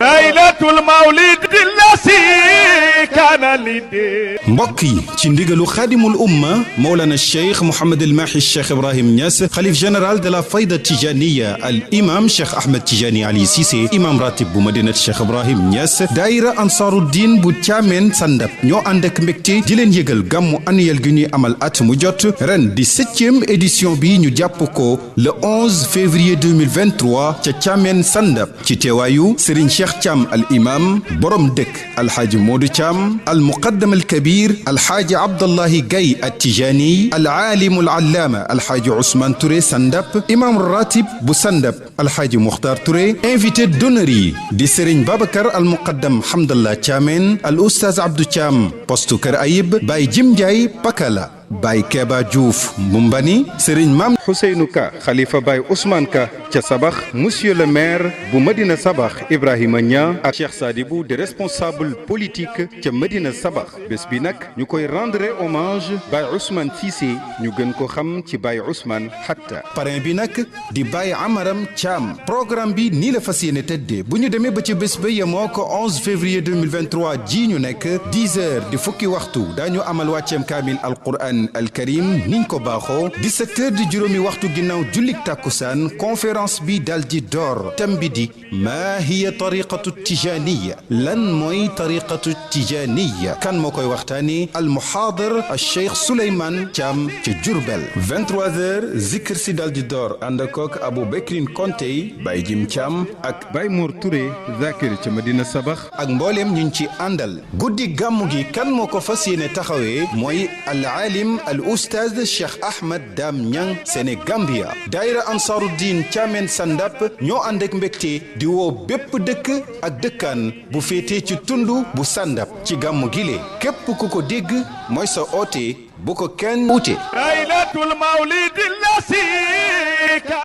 laylatul mawlid allati kana lidi. mbokk yi ci ndigalu xaadimul umma Mawlana Cheikh Mouhamed El Mahi Cheikh Ibrahim Niass xalif général de la fayda tijaniya al imam Cheikh Ahmed Tijani Ali Cissé imam ratib bu madinat Cheikh Ibrahim Niass daayira Ansaruddin bu Thiamène Sandap ñoo ànd ak mbégte di leen yëgal gàmmu annuel gi ñuy amal at mu jot ren di 7e édition bi ñu jàpp ko le 11 février 2023 ca Thiamène Sandap ci teewaayu Serigne Cheikh Thiam al imam borom dëkk alxaaji Modou Thiam al muqaddam al kabir alxaaji Abdallahi Gaye at Tijani al aalim al allaama alxaaji Ousmane Touré Sandap imam ratib bu Sandap alxaaji Muxtar Touré invité d'honneur yi di Serigne Babacar al muqaddam Hamdallah Thiamène al oustaz Abdou Thiam postu Kër Ayib Baye Jim Ndiaye Pakala Baye Keba Diouf Mumbani Serigne Mam Ousseynou Ka Khalifa Baye Ousmane Ka ca Sabax monsieur le maire bu Medina Sabax Ibrahima Nia ak Cheikh Sadibou de responsable politique ca Medina Sabax bés bi nag ñu koy rendre hommage Baye Ousmane Cissé ñu gën ko xam ci Baye Ousmane Hatta parrain bi nag di Baye Amaram Thiam programme bi nii la fas yéene tëddee bu ñu demee ba ci bés ba yemoo ko 11 février 2023 ji ñu nekk 10 heures di fukki waxtu daañu amal wàcceem kaamil alquran alkarim niñ ko baaxoo 17 heures di juróomi waxtu ginnaaw jullik tàkkusaan conférence bi dal di door thème bi di maa hiya tariqatu tijaniya lan mooy tariqatu tijaniya kan moo koy waxtaani almuhaadar al cheikh Souleymane Thiam ca Diourbel 23 heures zikr si dal di door ànd akook Abou Bekrin Kontey Baye Jim Thiam ak Baye Mor Touré zakir ca Medina Sabax ak mbooleem ñu ci àndal guddi gàmmu gi kan moo ko fas yéene taxawee mooy al aalim al oustaz Cheikh Ahmed Dame Niang Sénégambia daayira Ansaruddin Thiamène Sandap ñoo ànd ak mbégte di woo bépp dëkk ak dëkkaan bu féetee ci tundu bu Sandap ci gàmmu gile képp ku ko dégg mooy sa oote bu ko kenn ute.